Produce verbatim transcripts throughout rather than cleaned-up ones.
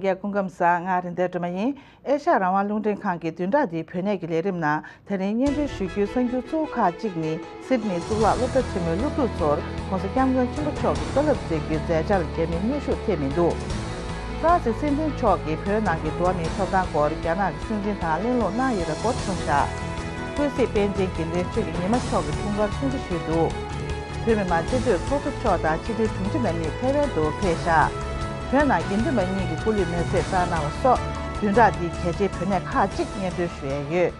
རྒྱལ། སྐུ་ཁམས་བཟང་། ང་རིན་ལྡན་སྒྲོལ་མ་ཡིན། ཨེ་ཤ་ཡ་རང་དབང་རླུང་འཕྲིན་ཁང་གི་བདུན་ཕྲག་འདིའི་བོད་གནས་ཀྱི་ལས་རིམ་ནང་། དེ་རིང་སྙན་སྒྲོན་ཞུ་རྒྱུའི་གསར་འགྱུར་གཙོ་བོ་ཁག་ཅིག་ནི། སིད་ནི་གཙུག་ལག་སློབ་གྲྭ་ཆེན་མོའི་སློབ་ཕྲུག་ཚོར་༸གོང་ས་༸སྐྱབས་མགོན་ཆེན་པོ་མཆོག་གི་བཀའ་སློབ་སྩལ་རྒྱུའི་མཛད་འཆར་ལ་རྒྱ་མིའི་གནོན་ཤུགས་ཐེབས་མི་འདུག་ཧྥ་རན་སིའི་སྲིད་འཛིན་མཆོག་གིས་བོད་ནང་གི་འགྲོ་བ་མིའི་ཐོབ་ཐང་སྐོར་རྒྱ་ནག་གི་སྲིད་འཛིན་དང་གླེང་སློང་གནང་ཡོད་པའི་སྐོར་བྱུང་བཞག །ཁུལ་སྲིད་པཎ་ཆེན་གྱི་ལེགས་བཅོས་ཀྱི་ཉི་མ་མཆོག་གི་འཁྲུངས་སྐར་སྲུང་བརྩི་ཞུས་འདུག །བོད་མི་མང་སྤྱི་འཐུས་ཚོགས་གཙོ་མཆོག་དང་ཕྱི་དྲིལ་དྲུང་ཆེ་རྣམ་གཉིས་ཐའེ་ཝན་དུ་ཕེབས་བཞག །བོད་ནང་དགེ་འདུན་པ་གཉིས་ཀྱི་སྐུ་ལུས་མེར་སྲེག་བཏང་གནང་བ་སོགས་བདུན་ཕྲག་འདིའི་གལ་ཆེའི་བོད་གནས་ཁག་ཅིག་སྙན་སྒྲོན་ཞུ་ཡས་ཡོད།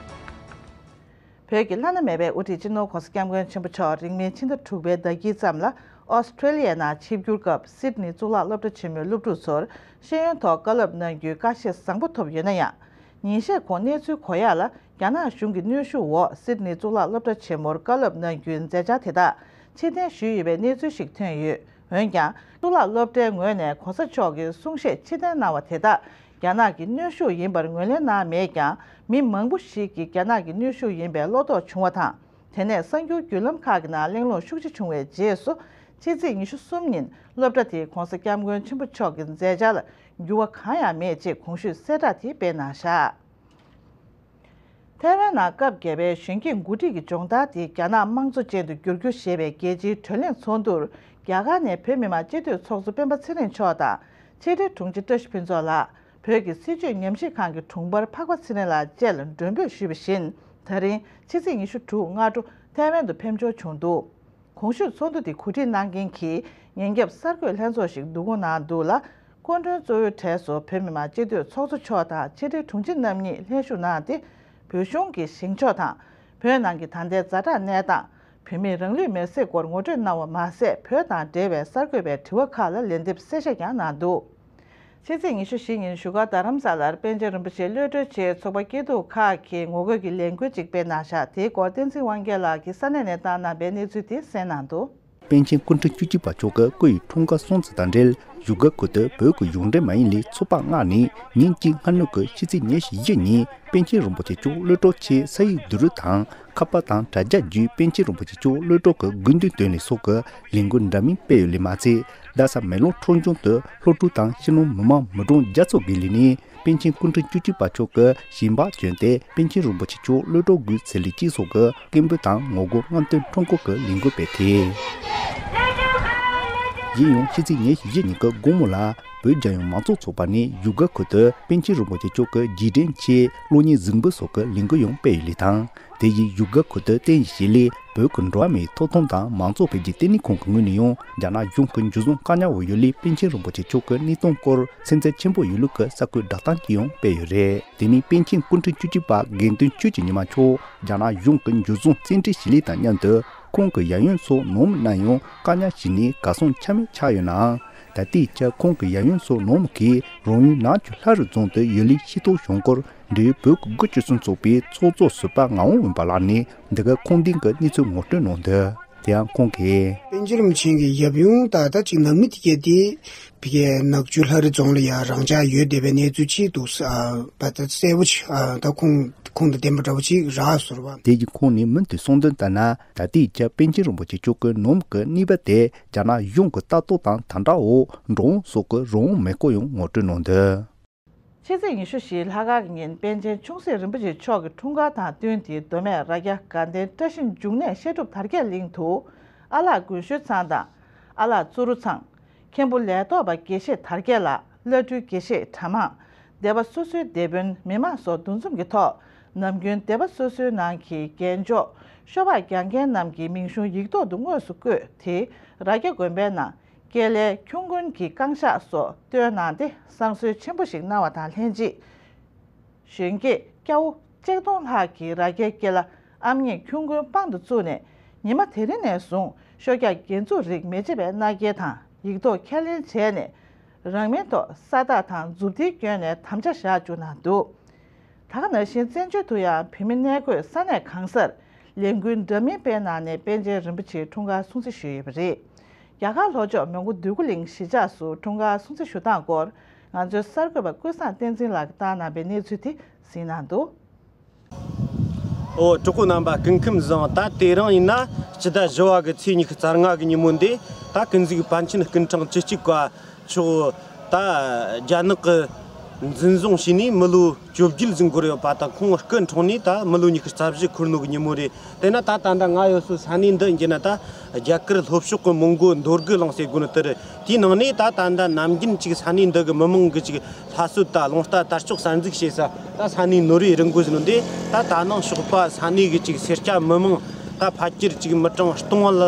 བོད་ཀྱི་བླ་ན་མེད་པའི་དབུ་ཁྲིད་སྤྱི་ནོར་༸གོང་ས་༸སྐྱབས་མགོན་ཆེན་པོ་མཆོག་རིང་མིན་ཕྱི་ཟླ་དྲུག་པའི་ཟླ་དཀྱིལ་ཙམ་ལ་ཨོ་སི་ཁྲེ་ལི་ཡའི་ནང་ཆིབས་བསྒྱུར་སྐབས་སིད་ནི་གཙུག་ལག་སློབ་གྲྭ་ཆེན་མོའི་སློབ་ཕྲུག་ཚོར་ཤེས་ཡོན་ཐོག་བཀའ་སློབ་གནང་རྒྱུའི་བཀའ་བཞེས་བཟང་པོ་ཐོབ་ཡོད་ན་ཡང་། ཉིན་ཤས་གོང་གནས་ཚུལ་གོ་ཡག་ལ་རྒྱ་ནག་གཞུང་གི་གནོན་ཤུགས་འོག་སིད་ནི་གཙུག་ལག་སློབ་གྲྭ་ཆེན་མོར་བཀའ་སློབ་གནང་རྒྱུའི་མཛད་འཆར་དེ་དག་ཕྱིར་འཐེན་ཞུས་ཡོད་པའི་གནས་ཚུལ་ཞིག་ཐོན་ཡོད། འོན་ཀྱང་། གཙུག་ལག་སློབ་གྲྭའི་ངོས་ནས་གོང་ས་མཆོག་གི་གསུང་བཤད་ཕྱིར་འཐེན་གནང་བ་དེ་དག་རྒྱ་ནག་གི་གནོན་ཤུགས་ཡིན་པར་ངོས་ལེན་གནང་མེད་ཀྱང་། མི་མང་པོ་ཞིག་གིས་རྒྱ་ནག་གི་གནོན་ཤུགས་ཡིན་པའི་བློ་དོགས་བྱུང་བ་དང་། དེ་ནས་གསར་འགྱུར་བརྒྱུད་ལམ་ཁག་གི་ནང་གླེང་སློང་ཤུགས་ཆེ་བྱུང་བའི་རྗེས་སུ། ཕྱི་ཚེས་ཉི་ཤུ་གསུམ་ཉིན་སློབ་གྲྭ་དེས་༸གོང་ས་༸སྐྱབས་མགོན་ཆེན་པོ་མཆོག་གི་མཛད་འཆར་ལ་འགྱུར་བ་གང་ཡང་མེད་ཅེས་གོང་ཞུས་གསལ་བསྒྲགས་དེ་སྤེལ་གནང་བཞག་ཐའེ་ཝན་ནང་སྐབས་བརྒྱད་པའི་གཞོན་སྐྱེས་འགོ་ཁྲིད་ཀྱི་སྦྱོང་བརྡར་དེ་རྒྱ་ནག་དམངས་གཙོ་ཅན་དུ་བསྒྱུར་རྒྱུ་ཞེས་པའི་རྒྱལ་སྤྱིའི་གྲོས་གླེང་ཚོགས་འདུར་རྒྱ་གར་ནས་བོད་མི་མང་སྤྱི་འཐུས་ཚོགས་གཙོ་སྤེན་པ་ཚེ་རིང་མཆོག་དང་ཕྱི་དྲིལ་དྲུང་ཆེ་བཀྲ་ཤིས་ཕུན་ཚོགས་ལགས། བོད་ཀྱི་སྲིད་བྱུས་ཉམས་ཞིབ་ཁང་གི་དྲུང་འཕར་འཕགས་པ་ཚེ་རིང་ལགས་བཅས་ལ་མགྲོན་འབོད་ཞུས་པ་བཞིན། ད་རིང་ཕྱི་ཚེས་ཉི་ཤུ་དྲུག་སྔ་དྲོ་ཐའེ་ཝན་དུ་ཕེབས་འབྱོར་བྱུང་འདུག་གོང་ཞུས་ཚོགས་འདུ་དེ་གོ་སྒྲིག་གནང་མཁན་གྱི་ཉིན་རྒྱབ་གསར་འགོད་ལྷན་ཚོགས་ཤིག་བསྡུ་སྐོང་གནང་འདུག་ལ། སྐུ་མགྲོན་གཙོ་བོའི་གྲས་སུ་བོད་མི་མང་སྤྱི་འཐུས་ཚོགས་གཙོ་མཆོག་དང་ཕྱི་དྲིལ་དྲུང་ཆེ་རྣམ་གཉིས་ལྷན་ཞུགས་གནང་སྟེ། བོད་གཞུང་གི་བཞེངས་ཕྱོགས་དང་། བོད་ནང་གི་ད་ལྟའི་ཛ་དྲག་གནས་སྟངས། བོད་མིས་རང་ལུས་མེར་སྲེག་སྐོར་ངོ་སྤྲོད་གནང་བ་མ་ཟད། བོད་དང་འབྲེལ་བའི་གསར་འགོད་པའི་དྲི་བ་ཁག་ལ་ལན་འདེབས་གསལ་བཤད་ཀྱང་གནང་འདུག་ཕྱི་ཚེས་ཉི་ཤུ་བཞི་ཉིན་བཞུགས་སྒར་རྡ་རམ་ས་ལར་པཎ་ཆེན་རིན་པོ་ཆེའི་གློད་གྲོལ་ཆེད་ཚོགས་པ་སྐྱིད་སྡུག་ཁག་གིས་ངོ་རྒོལ་གྱི་ལས་འགུལ་ཅིག་སྤེལ་གནང་བཞག་དེའི་སྐོར་བསྟན་འཛིན་དབང་རྒྱལ་ལགས་ཀྱིས་ས་གནས་ནས་བཏང་གནང་པའི་གནས་ཚུལ་དེ་གསན་གནང་འདུག་པཎ་ཆེན་སྐུ་ཕྲེང་བཅུ་གཅིག་པ་མཆོག་གི་སྐུ་ཡི་འཁྲུངས་སྐར་སྲུང་བརྩི་དང་འབྲེལ་བཞུགས་སྒར་ཁུལ་དུ་བོད་ཀྱི་གཞུང་འབྲེལ་མ་ཡིན་ལས་ཚོགས་པ་ལྔ་ནས་ཉིན་གཅིག་སྔ་སྣུར་གྱི་ཕྱི་ཚེས་ཉེར་བཞི་ཉིན་པཎ་ཆེན་རིན་པོ་ཆེ་མཆོག་གློད་གྲོལ་ཆེད་ས་ཡིག་བསྡུ་རུབ་དང་ཁ་པར་དང་དྲ་རྒྱ་བརྒྱུད་པཎ་ཆེན་རིན་པོ་ཆེ་མཆོག་གློད་གྲོལ་གྱི་དགོས་འདུན་འདོན་ལས་སོགས་ཀྱི་ལས་འགུལ་འདྲ་མིན་སྤེལ་ཡོད་ལས་མ་ཚད། རྡ་ས་མེ་ལོང་ཁྲོམ་གཞུང་དུ་སློབ་ཕྲུག་དང་སྤྱི་ནོར་མི་མང་མི་གྲངས་བརྒྱ་ཙམ་བརྒལ་ལས་ནས་པཎ་ཆེན་སྐུ་ཕྲེང་བཅུ་གཅིག་པ་མཆོག་གི་ཞལ་འབག་བྱོན་ཏེ་པཎ་ཆེན་རིན་པོ་ཆེ་མཆོག་གློད་གྲོལ་དགོས་ཟེར་ལས་ཅི་སོགས་ཀྱི་སྐད་འབོད་དང་ངོ་རྒོལ་རྔམ་སྟོན་ཁྲོམ་སྐོར་གྱི་ལས་འགུལ་སྤེལ་ཏེ། གཞན་ཡང་ཕྱི་ཚེས་ཉེར་བཞི་ཉིན་གྱི་དགོང་མོ་ལ་བོད་རྒྱལ་ཡོངས་མང་གཙོ་ཚོགས་པ་ནས་བཞུགས་སྒར་ཁུལ་དུ་པཎ་ཆེན་རིན་པོ་ཆེ་མཆོག་གི་རྗེས་དྲན་ཆེད་གློག་བརྙན་གཟིགས་འབུལ་སོགས་ཀྱི་ལས་འགུལ་ཡང་སྤེལ་ཡོད་ལས་དང་། དེ་བཞིན་བཞུགས་སྒར་ཁུལ་དུ་རྟེན་གཞི་བྱས་ལས་བོད་ཀྱི་འགྲོ་བ་མིའི་ཐོབ་ཐང་དང་མང་གཙོ་འཕེལ་རྒྱས་ལྟེ་གནས་ཁང་གི་ངོས་ནས་ཡང་རྒྱ་ནག་གཞུང་གི་འཇུ་བཟུང་བཀག་ཉར་འོག་ཡོད་ལས་པཎ་ཆེན་རིན་པོ་ཆེ་མཆོག་གི་གནས་སྟངས་སྐོར་ཚན་རྩལ་ཆེན་པོ་ཡོད་ལུགས་ཀྱི་གསར་འགོད་བསྒྲགས་གཏམ་ཅིག་ཡང་སྤེལ་ཡོད་རེད། དེ་མིན་པཎ་ཆེན་སྐུ་ཕྲེང་བཅུ་གཅིག་པ་དགེ་འདུན་ཆོས་ཀྱི་ཉི་མ་མཆོག་རྒྱ་ནག་གཞུང་གི་འཇུ་བཟུང་བཙན་ཁྲིད་བྱས་ལས་དང་མཉམ་དུ་ཁོང་གི་གཡས་གཡོན་སོགས་ནང་མི་རྣམས་ཡང་བཀག་ཉར་བྱས་ནས་གར་སོང་ཆ་མེད་ཆགས་ཡོད་ནའང་། ད་ལྟའི་ཆར་ཁོང་གི་གཡས་གཡོན་སོགས་ནང་མི་གིས་རང་ཡུལ་ནག་ཆུ་ལྷ་རི་རྫོང་དུ་ཡོད་ལས་ཤེས་རྟོགས་བྱུང་སྐོར་འབྲེལ་ཡོད་བོད་ཀྱི་སྒོ་བཅུ་གསུམ་ཚོགས་པའི་ཚོགས་གཙོ་ཟུར་པ་ངག་དབང་འོད་འབར་ལགས་ནས་འདི་ག་ཁུངས་ལྡན་གྱི་གནས་ཚུལ་ངོ་སྤྲོད་གནང་འདུག་དེ་ཡང་ཁོང་གིས། པཎ་ཆེན་རིན་པོ་ཆེ་གི་ཡབ་ཡུམ་ད་ལྟ་ཅིག་ནང་མི་དེ་གས་དེ་ཕ་གིའི་ནག་ཆུ་ལྷ་རི་རྫོང་ལ་ཡང་རང་འཇགས་ཡོད་བསྡད་པའི་གནས་ཚུལ་ཅིག་འདུག་ཨ་བ་ད་གསལ་པོ་ཅིག་ཨ་ད་ཁུངས་ཁུངས་དང་ལྡན་པ་འདྲ་བོ་ཅིག་རག་སོང་བ། དེ་བཞིན་ཁོང་ནས་མུ་མཐུད་གསུངས་དོན་ལྟར་ན། ད་ལྟའི་ཆར་པཎ་ཆེན་རིན་པོ་ཆེ་མཆོག་གི་ནང་མི་གི་གནས་བབ་དེ་རྒྱ་ནག་གཞུང་གི་ལྟ་རྟོག་དང་དམ་དྲག་འོག་འགྲོ་འོང་སོགས་ཀྱི་རང་དབང་མེད་སྐོར་ཡང་ངོ་སྤྲོད་གནང་འདུག་ཕྱི་ཚེས་ཉི་ཤུ་བཞི་ལྷག་དཀར་གྱི་ཉིན་པཎ་ཆེན་ཆུང་སྲིད་རིན་པོ་ཆེ་མཆོག་གི་འཁྲུངས་སྐར་དང་བསྟུན་ཏེ་མདོ་སྨད་རྭ་རྒྱ་དགའ་ལྡན་བཀྲ་ཤིས་འབྱུང་གནས་བཤད་སྒྲུབ་དར་རྒྱས་གླིང་དུ་ཨ་ལགས་དགུན་ཞོལ་ཚང་དང་། ཨ་ལགས་ཙུ་རུ་ཚང་། མཁན་པོ་ལས་ཐོག་པ་དགེ་བཤེས་དར་རྒྱས་ལགས། བླ་སྤྲུལ་དགེ་བཤེས་གྲྭ་མང་། སྡེ་པ་སོ་སོའི་སྡེ་དཔོན་མི་མང་སོགས་འདུ་འཛོམས་ཀྱི་ཐོག་ནམ་རྒྱུན་སྡེ་པ་སོ་སོའི་ནང་གི་རྒྱན་འཇོག་ཤོ་སྦག་རྒྱག་མཁན་རྣམས་ཀྱི་མིང་གཞུང་ཡིག་ཐོག་ཏུ་དངོས་སུ་བཀོད་དེ་རྭ་རྒྱ་དགོན་པའི་ནང་། ཀེ་ལའི་ཁྱུང་དགོན་གྱི་བསྐང་བཤགས་སོགས་བཏོན་གནང་སྟེ་བསང་གསོལ་ཆེན་པོ་ཞིག་གནང་བ་དང་ལྷན་ཅིག་གཞོན་སྐྱེས་སྐྱ་བོ་ཆིག་སྟོང་ལྷག་གིས་རྭ་རྒྱའི་སྐེ་ལ་ཨ་མྱེས་ཁྱུང་དགོན་དཔང་དུ་བཙུགས་ནས་ཉི་མ་དེ་རིང་ནས་བཟུང་ཤོ་རྒྱག་རྒྱན་འཛུགས་རིགས་མི་བརྗེད་པའི་མནའ་སྐྱེལ་དང་ཡིག་ཐོག་ཁས་ལེན་བྱས་ནས་རང་མིང་ཐོག་ས་རྟགས་དང་མཛུབ་ཐེལ་བསྐྱོན་ནས་དམ་བཅའ་བཞག་བཅུག་གནང་འདུག་ད་ག་ནང་བཞིན་བཙན་བྱོལ་དུ་ཡང་བོད་མི་གནས་འཁོད་ས་གནས་གང་སར་ལས་འགུལ་འདྲ་མིན་སྤེལ་གནང་ནས་པཎ་ཆེན་རིན་པོ་ཆེའི་འཁྲུངས་སྐར་སྲུང་བརྩི་ཞུས་ཡོད་པ་རེད། རྒྱ་གར་ལྷོ་ཕྱོགས་མོན་གྷོ་འདོད་རྒུ་གླིང་གཞིས་ཆགས་སུ་འཁྲུངས་སྐར་སྲུང་བརྩི་ཞུ་སྟངས་སྐོར་ང་ཚོའི་གསར་འགོད་པ་ཀུན་བཟང་བསྟན་འཛིན་ལགས་ཀྱིས་བཏང་གནང་པའི་གནས་ཚུལ་དེ་གཟིགས་གནང་འདུག་ཨོ་གྲོགས་པོ་རྣམ་པ་སྐུ་ཁམས་བཟང་། ད་དེ་རིང་ཡིན་ན་སྤྱི་ཟླ་བཞི་བ་གི་ཚེས་ཉི་ཤུ་རྩ་ལྔ་གི་ཉིན་མོ་འདི་ད་ཀུན་གཟིགས་པཎ་ཆེན་སྐུ་ཕྲེང་བཅུ་གཅིག་པ་མཆོག་ད་རྒྱ་ནག་གི་ འཛིན་བཟུང་བྱས་ནས་མི་ལོ་བཅོ་བརྒྱད་ཟིན་འགོར་ཡོད་པ་དང་། ཁོང་སྐུ་འཁྲུངས་ནས་ད་མི་ལོ་ཉི་ཤུ་རྩ་བཞི་འཁོར་ནོ་གི་ཉིན་མོ་རེད། དེས་ན་ད་ད་ལྟ་ང་ཡོད་སའི་ས་གནས་འདི་ཡིན་ན་ད་རྒྱ་གར་ལྷོ་ཕྱོགས་ཀྱི་མོན་གྷོ་མདོ་དགུ་གླིང་ཟེར་དགོས་ནི་དེ་རེད། དེའི་ནང་ནས་ད་ད་ལྟ་ནམ་རྒྱུན་ཅིག་ས་གནས་འདི་གི་མི་མང་གི་ཅིག་སླར་གསོ་དང་རླུང་རྟ་དར་ལྕོག་གསར་འཛུགས་བྱེད་ས་ད་ས་གནས་ནོར་བུའི་རི་མགོ་ཟེར་ནོ་འདི། ད་ད་ནངས་ཞོགས་པ་ས་གནས་གི་ཅིག་སེར་སྐྱ་མི་མང་ད་ཕལ་ཆེར་ཅིག་མི་གྲངས་སྟོང་ལ་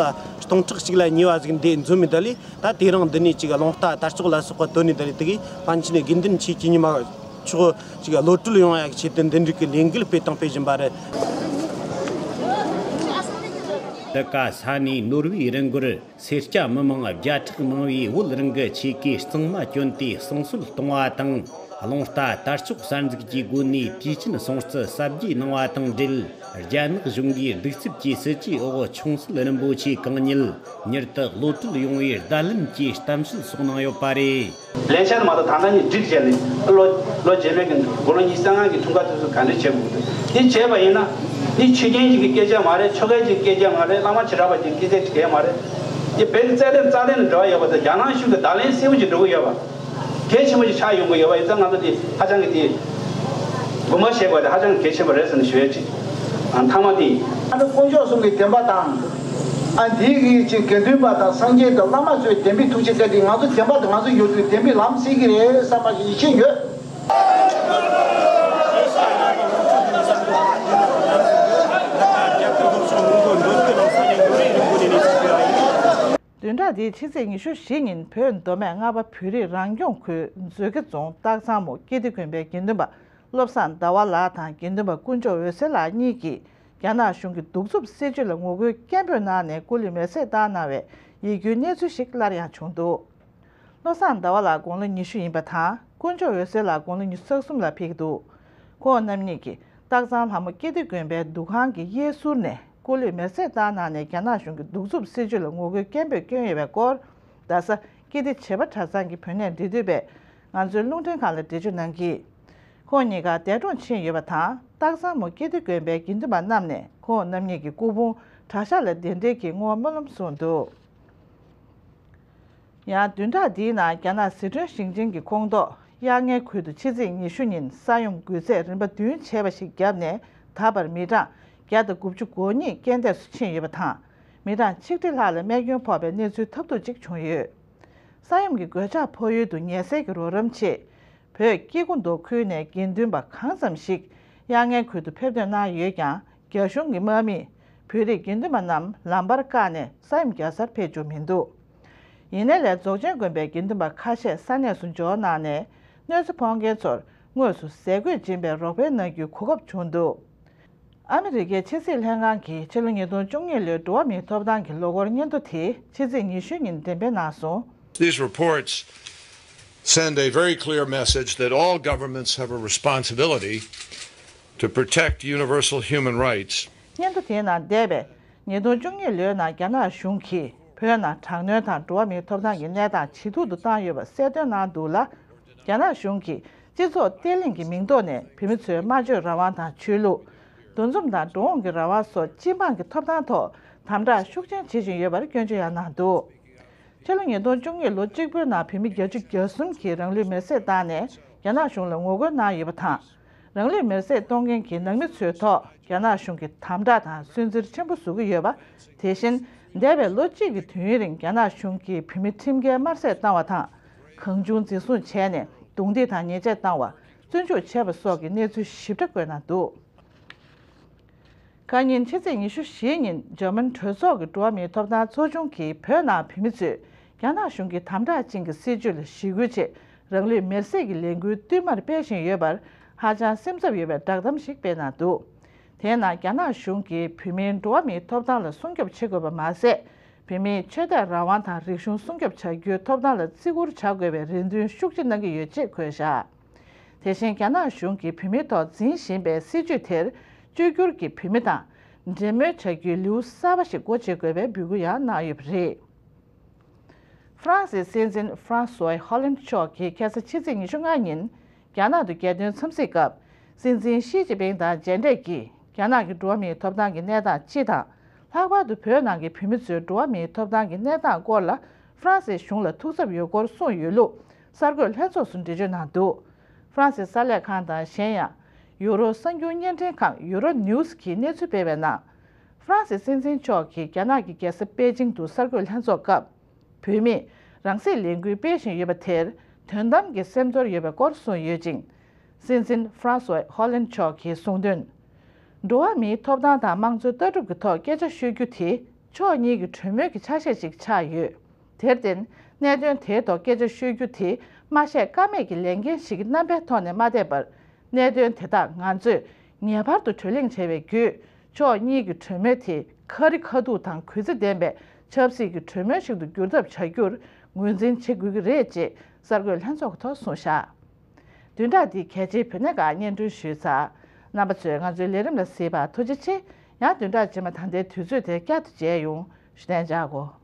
སྟོང་ཕྲག་གཅིག་ལ་ཉེ་བ་ཟིག་འདི་འཛོམས་མི་ད་ལི། ད་དེ་རིང་འདི་ནས་ཅིག་རླུང་རྟ་དར་ལྕོག་ལ་སོགས་པ་བཏོན་ནས་ད་ལི་དེ་གི་པཎ་ཆེན་དགེ་འདུན་ཆོས་ཀྱི་ཉི་མ་མཆོག་ཅིག་གློད་གྲོལ་ཡོང་ཡག་ཆེད་དུ་འདི་འདྲའི་གི་ལས་འགུལ་སྤེལ་དང་སྤེལ་བཞིན་པ་རེད། འདི་ག་ས་གནས་ནོར་བུའི་རི་མགོར་སེར་སྐྱ་མི་མང་བརྒྱ་ཕྲག་མང་བོས་བོད་རང་གི་ཆས་གོས་གཙང་མ་གྱོན་ཏེ་བསང་གསོལ་གཏོང་བ་དང་། རླུང་རྟ་དར་ལྕོག་གསར་འཛུགས་ཀྱི་སྒོ་ནས་དུས་ཆེན་སྲུང་བརྩི་གསར་བརྗེ་གནང་བ་དང་འབྲེལ། རྒྱ་ནག་གཞུང་གིས་གདུག་རྩུབ་ཀྱི་སྲིད་ཇུས་འོག་ཆུང་སྲིད་རིན་པོ་ཆེ་གང་ཉིད་མྱུར་དུ་གློད་གྲོལ་ཡོང་བའི་བརྡ་ལན་གྱི་གཏམ་བཤད་སོགས་གནང་ཡོད་པ་རེད། ལས་བྱེད་མ་གཏོགས་ད་ལྟ་ནས་སྒྲིག་བྱས་ནས་ལོ་ལོ་རྗེས་མའི་གི་དགུང་ལོ་ཉི་ཤུ་རྩ་ལྔ་གི་འཁྲུངས་སྐར་དུས་སུ་ག་འདྲ་བྱེད་དགོས་འདུག་འདི་བྱས་པ་ཡིན་ན་འདི་ཆོས་རྒྱལ་གྱི་སྐད་ཆ་མ་རེད། ཆོལ་ཁའི་གི་སྐད་ཆ་མ་རེད། བླ་མ་བྱེ་བྲག་པ་གི་སྐད་ཆ་གང་ཡང་མ་རེད། འདི་བོད་ཀྱི་རྩ་དོན་དང་འབྲེལ་བ་ཡོད་པ་དང་རྒྱ་ནག་གཞུང་གི་བརྡ་ལན་གསལ་པོ་ཅིག་འགྲོ་གི་ཡོད་པ། གལ་ཆེན་པོ་ཞིག་ཆགས་ཡོང་གི་ཡོད་པ་ཡིན་ཙང་ང་ཚོ་དེ་ཧ་ཅང་གི་དེ་དགོངས་པ་བཞེས་དགོས་དེ་ཧ་ཅང་གི་གལ་ཆེན་པོ་རེད་ཟེར་ནས་ཞུ་ཡས་ཅིག་ཨ་མཐའ་མ་དེ། ཨ་ནི་དཀོན་མཆོག་གསུམ་གྱི་བདེན་པ་དང་། ཨ་འདིའི་གི་ཅིག་དགེ་འདུན་པ་དང་སངས་རྒྱས་དང་བླ་མ་ཚོའི་བདེན་པའི་ཐུགས་རྗེ་བཀའ་དྲིན། ང་ཚོ་བདེན་པ་དང་ང་ཚོ་ཡོད་དུས་བདེན་པའི་ལམ་སྲིད་ཀྱི་རེད་བསམ་པ་ཞིག་ཡིད་ཆེས་ཡོད། བདུན་ཕྲག་འདིའི་ཕྱི་ཚེས་ཉི་ཤུ་བཞི་ཉིན་བོད་མདོ་སྨད་རྔ་པ་བོད་རིགས་རང་སྐྱོང་ཁུལ་མཛོད་དགེ་རྫོང་སྟག་ཚང་མོ་ཀིརྟི་དགོན་པའི་དགེ་འདུན་པ་བློ་བཟང་ཟླ་བ་ལགས་དང་དགེ་འདུན་པ་དཀོན་མཆོག་འོད་ཟེར་ལགས་གཉིས་ཀྱིས་རྒྱ་ནག་གཞུང་གི་གདུག་རྩུབ་སྲིད་ཇུས་ལ་ངོ་རྒོལ་སྐད་འབོད་གནང་ནས་སྐུ་ལུས་མེར་སྲེག་བཏང་གནང་བའི་ཡིད་སྐྱོའི་གནས་ཚུལ་ཞིག་སླར་ཡང་བྱུང་འདུག་བློ་བཟང་ཟླ་བ་ལགས་དགུང་ལོ་ཉི་ཤུ་ཡིན་པ་དང་། དཀོན་མཆོག་འོད་ཟེར་ལགས་དགུང་ལོ་ཉི་ཤུ་རྩ་གསུམ་ལ་ཕེབས་ཀྱི་འདུག་ཁོང་རྣམ་གཉིས་ཀྱིས་སྟག་ཚང་ལྷ་མོ་ཀིརྟི་དགོན་པའི་འདུ་ཁང་གི་གཡས་ཟུར་ནས་སྐུ་ལུས་མེར་སྲེག་བཏང་གནང་ནས་རྒྱ་ནག་གཞུང་གི་གདུག་རྩུབ་སྲིད་ཇུས་ལ་ངོ་རྒོལ་སྐད་འབོད་བསྐྱོན་ཡོད་པའི་སྐོར། རྡ་ས་ཀིརྟི་བྱེས་པ་གྲྭ་ཚང་གི་བུད་གནས་འབྲེལ་མཐུད་པས་ང་ཚོའི་རླུང་འཕྲིན་ཁང་ལ་འགྲེལ་བརྗོད་གནང་གིས། ཁོང་གཉིས་ཀ་འདས་གྲོངས་ཕྱིན་ཡོད་པ་དང་། སྟག་ཚང་མོ་ཀིརྟི་དགོན་པའི་དགེ་འདུན་པ་རྣམས་ནས་ཁོང་རྣམ་གཉིས་ཀྱི་སྐུ་ཕུང་གྲྭ་ཤག་ལ་གདན་འདྲེན་གྱིས་བསྔོ་བ་སྨོན་ལམ་གསུངས་འདུག་ཡང་བདུན་ཕྲག་འདིའི་ནང་རྒྱ་ནག་ཟི་ཁྲོན་ཞིང་ཆེན་གྱི་ཁོངས་གཏོགས་གཡག་རྔའི་ཁུལ་དུ་ཕྱི་ཚེས་ཉི་ཤུ་ཉིན་ས་ཡོམ་འགུལ་ཚད་རིམ་པ་བདུན་བྱས་པ་ཞིག་བརྒྱབ་ནས་ད་བར་མི་གྲངས་བརྒྱ་དང་དགུ་བཅུ་གོ་གཉིས་རྐྱེན་འདས་སུ་ཕྱིན་ཡོད་པ་དང་། མི་གྲངས་ཆིག་ཁྲི་ལྷག་ལ་རྨས་སྐྱོན་ཕོག་པའི་གནས་ཚུལ་ཐབས་སྡུག་ཅིག་བྱུང་ཡོད། ས་ཡོམ་གྱི་གོད་ཆག་ཕོག་ཡུལ་དུ་ཉེན་སེལ་གྱི་རོགས་རམ་ཆེད། བོད་སྐྱེ་རྒུ་མདོ་ཁུལ་ནས་དགེ་འདུན་པ་གང་ཙམ་ཞིག་གཡག་རྔའི་ཁུལ་དུ་ཕེབས་ཐོན་གནང་ཡོད་ཀྱང་། རྒྱ་གཞུང་གི་དམག་མིས་བོད་རིགས་དགེ་འདུན་པ་རྣམས་ལམ་བར་བཀག་ནས་ས་ཡོམ་རྒྱག་སར་ཕེབས་བཅུག་མི་འདུག་ཡིན་ནའི་ལས་རྫོགས་ཆེན་དགོན་པའི་དགེ་འདུན་པ་ཁ་ཤས་ས་གནས་སུ་འབྱོར་གནང་ནས་གནོད་འཚེ་ཕོག་མཁན་ཚོར་དངོས་སུ་ཟས་གོས་སྦྱིན་པའི་རོགས་ཕན་གནང་རྒྱུའི་གོ་སྐབས་བྱུང་འདུག་ཨ་མི་རི་ཀའི་ཕྱི་སྲིད་ལྷན་ཁང་གིས་ཕྱི་ལོ་ཉིས་སྟོང་བཅུ་གཉིས་ལོའི་འགྲོ་བ་མིའི་ཐོབ་ཐང་གི་ལོ་འཁོར་སྙན་ཐོ་དེ་ཕྱི་ཚེས་ཉི་ཤུ་ཉིན་འགྲེམས་སྤེལ་གནང་སོང་། These reports send a very clear message that all governments have a responsibility to protect universal human rights. སྙན་ཐོ་དེའི་ནང་འདས་པའི་ཉིས་སྟོང་བཅུ་གཉིས་ལོའི་ནང་རྒྱ་ནག་གཞུང་གིས་བོད་ནང་དྲག་གནོན་དང་འགྲོ་བ་མིའི་ཐོབ་ཐང་གི་གནས་སྟངས་ཇེ་སྡུག་ཏུ་བཏང་ཡོད་པ་གསལ་སྟོན་གནང་འདུག་ལ། རྒྱ་ནག་གཞུང་གིས་སྤྱི་ཚོགས་བརྟན་ལྷིང་གི་མིང་ཐོག་ནས་བོད་མི་ཚོའི་སྨྲ་བརྗོད་རང་དབང་དང་ཆོས་ལུགས། འདུ་འཛོམས་དང་འགྲོ་འོང་གི་རང་དབང་སོགས་སྤྱི་འབངས་ཀྱི་ཐོབ་ཐང་ཐོག་དམ་དྲག་ཤུགས་ཆེན་བྱེད་བཞིན་ཡོད་པར་སྐྱོན་བརྗོད་ཡང་གནང་འདུག་ཕྱི་ལོ་ཉིས་སྟོང་བཅུ་གཉིས་ལོ་གཅིག་པུའི་ནང་བོད་མི་བརྒྱད་ཅུ་གྱ་གསུམ་གྱིས་རང་ལུས་མེར་སྲེག་བཏང་ནས་རྒྱ་ནག་གཞུང་ལ་ངོ་རྒོལ་གནང་ཡོད་པ་དང་། རང་ལུས་མེར་སྲེག་གཏོང་མཁན་གྱི་ནང་མི་ཚོའི་ཐོག་རྒྱ་ནག་གཞུང་གིས་དམ་དྲག་དང་སུན་གཙེར་ཆེན་པོ་བཟོ་གི་ཡོད་པ། དེ་བཞིན་འདས་པའི་ལོ་གཅིག་གི་དུས་ཡུན་རིང་རྒྱ་ནག་གཞུང་གིས་བོད་མི་ཁྲིམས་འགལ་དམར་བསད་བཏང་བ་དང་། གང་བྱུང་འཛིན་བཟུང་བྱས་ནས་རྡུང་རྡེག་དང་ཉེས་ཆད་བཏང་བ། བཙོན་འཇུག་བྱས་པ་སོགས་ཀྱི་གནས་ཚུལ་ཞིབ་ཕྲ་བཀོད་གནང་འདུག་ཁ་ཉིན་ཕྱི་ཚེས་ཉི་ཤུ་བཞི་ཉིན་འཇར་མན་གྲོས་ཚོགས་ཀྱི་འགྲོ་བ་མིའི་ཐོབ་ཐང་ཚོགས་ཆུང་གིས་བོད་ནང་བོད་མི་ཚོས་རྒྱ་ནག་གཞུང་གི་དམ་དྲག་ཅན་གྱི་སྲིད་བྱུས་ལ་ཞི་རྒོལ་ཆེད་རང་ལུས་མེར་སྲེག་གི་ལས་འགུལ་བསྟུད་མར་སྤེལ་བཞིན་ཡོད་པར་ཧ་ཅང་སེམས་འཚབ་ཡོད་པའི་བསྒྲགས་གཏམ་ཞིག་སྤེལ་གནང་འདུག་དེས་ན་རྒྱ་ནག་གཞུང་གིས་བོད་མིའི་འགྲོ་བ་མིའི་ཐོབ་ཐང་ལ་སྲུང་སྐྱོབ་བྱེད་དགོས་པ་མ་ཟད། བོད་མིའི་ཆོས་དད་རང་དབང་དང་རིག་གཞུང་སྲུང་སྐྱོབ་བྱ་རྒྱུའི་ཐོབ་ཐང་ལ་བརྩི་བཀུར་བྱ་དགོས་པའི་རེ་འདུན་ཤུགས་ཆེ་གནང་གི་ཡོད་ཅེས་འཁོད་བཞག་དེ་བཞིན་རྒྱ་ནག་གཞུང་གིས་བོད་མིའི་ཐོག་འཛིན་བཞིན་པའི་སྲིད་བྱུས་དེར་བཅོས་བསྒྱུར་གྱིས་བོད་མི་དང་འབྲེལ་མོལ་བྱ་རྒྱུའི་ལེའུ་གསར་པ་ཞིག་སྒོ་འབྱེད་དགོས་པའི་འབོད་སྐུལ་ཡང་གནང་ཡོད་པ་རེད། ཧྥ་རན་སིའི་སྲིད་འཛིན་ཧྥ་རན་སུའི་ཧོ་ལན་མཆོག་གིས་ཁ་སང་ཕྱི་ཚེས་ཉི་ཤུ་ལྔ་ཉིན་རྒྱ་ནག་ཏུ་རྒྱལ་དོན་འཚམས་གཟིགས་སྐབས། སྲིད་འཛིན་ཞི་ཅིན་ཕིང་དང་མཇལ་འཕྲད་ཀྱིས་རྒྱ་ནག་གི་འགྲོ་བ་མིའི་ཐོབ་ཐང་གི་གནས་སྟངས་སྤྱི་དང་། ལྷག་པར་དུ་བོད་ནང་གི་བོད་མི་ཚོའི་འགྲོ་བ་མིའི་ཐོབ་ཐང་གི་གནས་སྟངས་སྐོར་ལ་ཧྥ་རན་སིའི་གཞུང་ལ་ཐུགས་འཚབ་ཡོད་སྐོར་གསུངས་ཡོད་ལུགས་གསར་འགོད་ལྷན་ཚོགས་སུ་འགྲེལ་བརྗོད་གནང་འདུག་ཧྥ་རན་སིའི་གསར་ལས་ཁང་དང་གཞན་ཡང་ཡུ་རོ་གསར་འགྱུར་བརྙན་འཕྲིན་ཁང་Euronews གིས་གནས་ཚུལ་སྤེལ་བའི་ནང་། ཧྥ་རན་སིའི་སྲིད་འཛིན་མཆོག་གིས་རྒྱ་ནག་གི་རྒྱལ་ས་པེ་ཅིང་དུ་གསར་འགོད་ལྷན་ཚོགས་སྐབས། བུད་མེད་རང་སྲིད་ལས་འགུལ་སྤེལ་བཞིན་ཡོད་པ་དེར་དོན་དམ་གྱི་སེམས་ཚོར་ཡོད་པའི་སྐོར་གསུངས་ཡོད་ཅིང་། སྲིད་འཛིན་François Hollande མཆོག་གིས་གསུངས་དོན། འགྲོ་བ་མིའི་ཐོབ་ཐང་དང་དམངས་གཙོའི་ལྟ་གྲུབ་ཀྱི་ཐོག་སྐད་ཆ་ཤོད་རྒྱུ་དེ་ཕྱོགས་གཉིས་ཀྱི་གྲོས་མོལ་གྱི་ཆ་ཤས་ཤིག་ཆགས་ཡོད། དེར་བརྟེན། གནད་དོན་དེའི་ཐོག་སྐད་ཆ་ཤོད་རྒྱུ་དེ་མ་བཤད་ཀ་མེད་ཀྱི་ལས་འགན་ཞིག་གི་རྣམ་པའི་ཐོག་ནས་མ་བསྡད་པར། གནད་དོན་དེ་དག་ང་ཚོས་ངེས་པར་དུ་གྲོས་གླེང་བྱས་པའི་བརྒྱུད། ཕྱོགས་གཉིས་ཀྱི་གྲོས་མོལ་དེ་ཁ་རི་ཁ་ཐུག་དང་གུས་བརྩི་ལྡན་པའི་ཆབ་སྲིད་ཀྱི་གྲོས་མོལ་ཞིག་ཏུ་འགྱུར་ཐབས་བྱ་རྒྱུར་ངོས་འཛིན་བྱེད་དགོས་ཀྱི་རེད་ཅེས་གསར་འགོད་ལྷན་ཚོགས་ཀྱི་ཐོག་གསུངས་བཞག་བདུན་ཕྲག་འདིའི་གལ་ཆེའི་བོད་གནས་ཁག་སྙན་སྒྲོན་ཞུས་ཚར། རྣམ་པ་ཚོས་ང་ཚོའི་ལས་རིམ་ལ་གཟིགས་པར་ཐུགས་རྗེ་ཆེ། ཡང་བདུན་ཕྲག་རྗེས་མ་ད་ལྟའི་དུས་ཚོད་དེར་བསྐྱར་དུ་མཇལ་ཡོང་། ཞུ་གཏན་འཇགས་གོ།